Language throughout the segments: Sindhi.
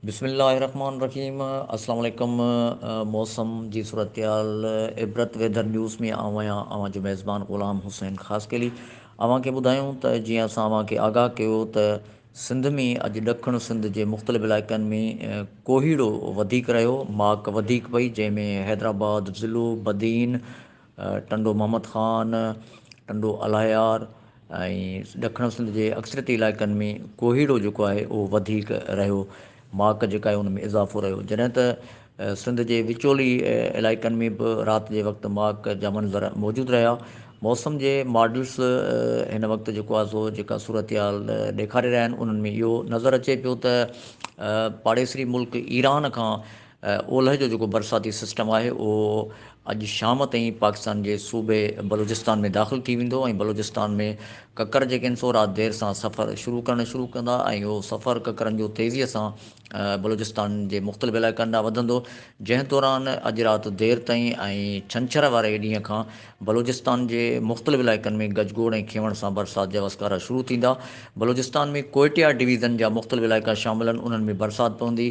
بسم الله الرحمن الرحيم السلام عليڪم موسم جي صورتحال عبرت ويدر نيوز ۾ آئون آهيان اوهان جو ميزبان غلام حسين خاصخيلي اوهان کي ٻڌايون ته جيئن اسان اوهان کي آگاهه ڪيو ته سنڌ ۾ اڄ ڏکڻ سنڌ جي مختلف علائقن ۾ ڪوهيڙو وڌيڪ رهيو ماڪ وڌيڪ پئي جنهن ۾ حيدرآباد ضلعو بدين ٽنڊو محمد خان، ٽنڊو الهيار ۽ ڏکڻ سنڌ جي اڪثريتي علائقن ۾ ڪوهيڙو جيڪو آهي اهو وڌيڪ رهيو، ماڪ جيڪا آهي ان ۾ اضافو رهيو، جڏهن ته سنڌ جي وچولي علائقن ۾ به رات جي وقت ماڪ جا منظر موجود رهيا. موسم جي ماڊلز هن وقت جيڪو آهي سو جيڪا صورتحال ڏيکاري رهيا آهن انهن ۾ اهو نظر اچي پيو ته پاڙيسري ملڪ ايران کان اولهه جو جيڪو برساتي سسٽم آهي اهو اڄ شام تائين پاڪستان جي صوبي بلوچستان ۾ داخل ٿي ويندو ۽ بلوچستان ۾ ڪڪر جيڪي آهن سو رات دير سان سفر شروع ڪرڻ شروع ڪندا ۽ اهو سفر ڪڪرن جو تيزي سان بلوچستان جي مختلف علائقن ڏانهن وڌندو جنهن دوران اڄ رات دير تائين ۽ ڇنڇر واري ڏينهن کان بلوچستان جي مختلف علائقن ۾ گجگوڙ ۽ کيوڻ سان برسات جا وسڪارا شروع ٿيندا بلوچستان ۾ ڪوئٽيا ڊويزن جا مختلف علائقا شامل آهن انهن ۾ برسات پوندي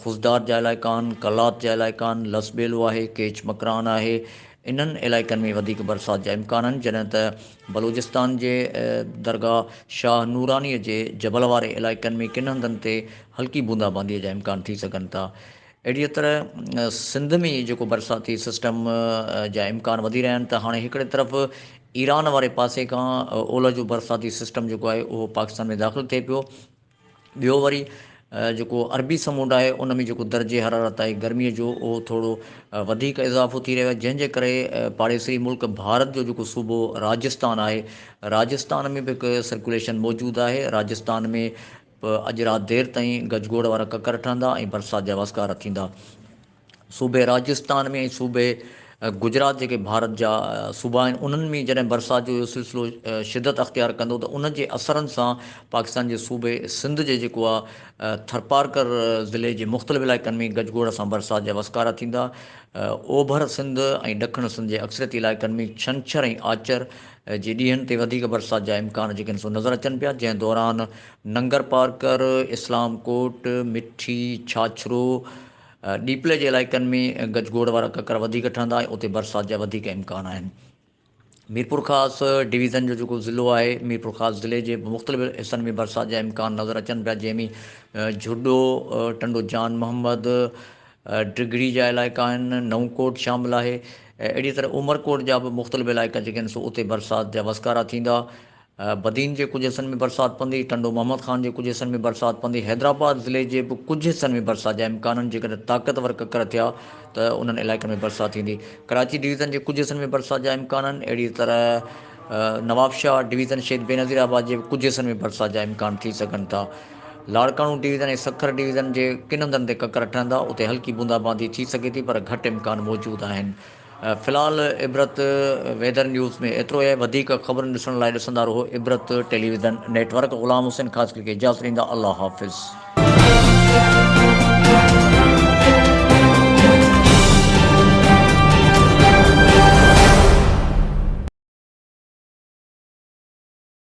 خضدار جا علائقا آهن، قلات جا علائقا آهن، لس ٻيلو آهي، ڪيچ مڪران آهي، انهن علائقن ۾ وڌيڪ برسات جا امڪان آهن، جڏهن ته بلوچستان جي درگاهه شاهه نوراني جي جبل واري علائقن ۾ ڪن هنڌن تي هلڪي بوندا باندي جا امڪان ٿي سگهن ٿا. اهڙيء طرح سنڌ ۾ جيڪو برساتي سسٽم جا امڪان وڌي رهيا آهن ته هاڻي هڪڙي طرف ايران واري پاسي کان اولهه جو برساتي سسٽم جيڪو آهي اهو پاڪستان ۾ داخل ٿئي پيو، ٻيو وري جيڪو عربي سمنڊ آهي ان ۾ جيڪو درجه حرارت آهي گرمي جو اهو ٿورو وڌيڪ اضافو ٿي رهيو آهي جنهن جي ڪري پاڙيسري ملڪ ڀارت جو جيڪو صوبو راجستان آهي راجستان ۾ به هڪ سرڪوليشن موجود آهي راجستان ۾ به اڄ رات دير تائين گجگوڙ وارا ڪڪر ٺهندا ۽ برسات جا وسڪارا ٿيندا. صوبي راجستان ۾ ۽ صوبي گجرات جيڪي ڀارت جا صوبا آهن انهن ۾ جڏهن برسات جو اهو سلسلو شدت اختيار ڪندو ته ان جي اثرن سان پاڪستان جي صوبي سنڌ جي جيڪو آهي ٿرپارڪر ضلعي جي مختلف علائقن ۾ گجگوڙ سان برسات جا وسڪارا ٿيندا. اوڀر سنڌ ۽ ڏکڻ سنڌ جي اڪثريتي علائقن ۾ ڇنڇر ۽ آچر جي ڏينهن تي وڌيڪ برسات جا امڪان جيڪي آهن سو نظر اچن پيا جنهن دوران ننگرپارڪر، اسلام ڪوٽ، مٺي، ڇاڇرو، ڏيپلي جي علائقن ۾ گجگوڙ وارا ڪڪر وڌيڪ ٺهندا ۽ اتي برسات جا وڌيڪ امڪان آهن. ميرپورخاص ڊويزن جو جيڪو ضلعو آهي ميرپورخاص ضلعي جي مختلف حصن ۾ برسات جا امڪان نظر اچن پيا جنهن ۾ جهڏو، ٽنڊو جان محمد، ڊگهڙي جا علائقا آهن، نئون ڪوٽ شامل آهي اهڙي طرح عمرڪوٽ جا به مختلف علائقا جيڪي آهن سو اتي برسات جا وسڪارا ٿيندا. بدين جي ڪجهه حصن ۾ برسات پوندي، ٽنڊو محمد خان جي ڪجهه حصن ۾ برسات پوندي، حيدرآباد ضلعي جي به ڪجهه حصن ۾ برسات جا امڪان آهن، جيڪڏهن طاقتور ڪڪر ٿيا ته انهن علائقن ۾ برسات ٿيندي، ڪراچي ڊويزن جي ڪجهه حصن ۾ برسات جا امڪان آهن، اهڙي طرح نوابشاهه ڊويزن شهيد بينظير آباد جي به ڪجهه حصن ۾ برسات جا امڪان ٿي سگهن ٿا، لاڙڪاڻو ڊويزن ۽ سکر ڊويزن جي ڪن هنڌن تي ڪڪر ٺهندا، اتي هلڪي بوندا باندي ٿي سگهي ٿي پر گهٽ امڪان موجود آهن. في الحال عبرت ويدر نيوز ۾ ايترو ئي وڌيڪ خبرن ڏسڻ لاء ڏسندا رهو عبرت television net work Ghulam Hussain Khaskheli کي اجازت ڏيندا الله حافظ.